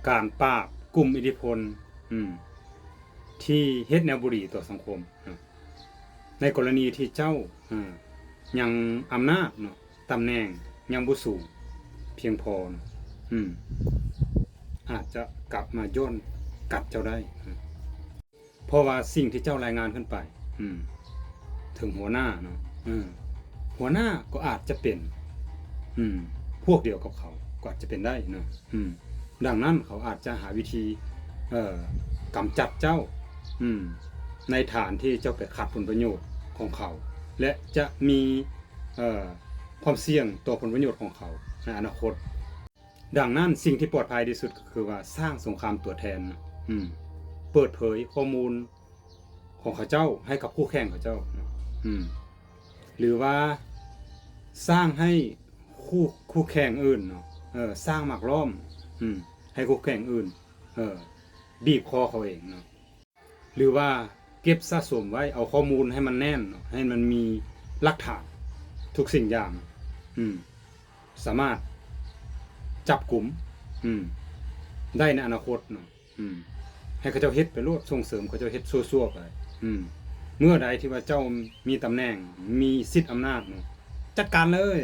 ການປາບກຸ່ມອິດທິພົນ ອືມ ທີ່ເຮັດແນວບໍ່ດີຕໍ່ສັງຄົມເນາະ. ໃນກໍລະນີທີ່ເຈົ້າ ອາ ຍັງອຳນາດເນາະ ຕຳແໜ່ງຍັງບໍ່ສູງພຽງພໍເນາະ ອືມ ອາດຈະກັບມາຍ້ອນກັດເຈົ້າໄດ້ເນາະ. ເພາະວ່າສິ່ງທີ່ເຈົ້າລາຍງານຂຶ້ນໄປ ອືມ ເຖິງຫົວໜ້າເນາະ ເອີ ຫົວໜ້າກໍອາດຈະເປັນ ອືມ ພວກດຽວກັບເຂົາ ກໍອາດຈະເປັນໄດ້ເນາະ ອືມ ດັ່ງນັ້ນເຂົາອາດຈະຫາວິທີ ເອີ ກຳຈັດເຈົ້າ ອືມ ໃນຖານທີ່ເຈົ້າໄປຂັດຜົນປະໂຫຍດຂອງເຂົາ ແລະ ຈະມີ ເອີ ຄວາມສ່ຽງຕໍ່ຜົນປະໂຫຍດຂອງເຂົາໃນອະນາຄົດ. ດັ່ງນັ້ນ ສິ່ງທີ່ປອດໄພທີ່ສຸດກໍຄືວ່າສ້າງສົງຄາມຕົວແທນ ອືມ ເປີດເຜີຍຂໍ້ມູນຂອງເຂົາເຈົ້າໃຫ້ກັບຄູ່ແຂ່ງເຂົາເຈົ້າ ອືມ ຫຼືວ່າສ້າງໃຫ້ຄູ່ ຄູ່ແຂ່ງອື່ນເນາະ ເອີ ສ້າງໝາກລ້ອມ ອືມ ໃຫ້ຄູ່ແຂ່ງອື່ນ ເອີ ບີບຄໍເຂົາເອງເນາະ. ຫຼືວ່າເກັບສະສົມໄວ້ ເອົາຂໍ້ມູນໃຫ້ມັນແໜ້ນເນາະ ໃຫ້ມັນມີຫຼັກຖານທຸກສິ່ງຢ່າງ ອືມ ສາມາດຈັບກຸມ ອືມ ໄດ້ໃນອະນາຄົດເນາະ ອືມ ໃຫ້ເຂົາເຈົ້າເຮັດໄປໂລດ ສົ່ງເສີມເຂົາເຈົ້າເຮັດຊົ່ວໆໄປ ອືມ ເມື່ອໃດທີ່ວ່າເຈົ້າມີຕຳແໜ່ງ ມີສິດອຳນາດເນາະ ຈັດການເລີຍ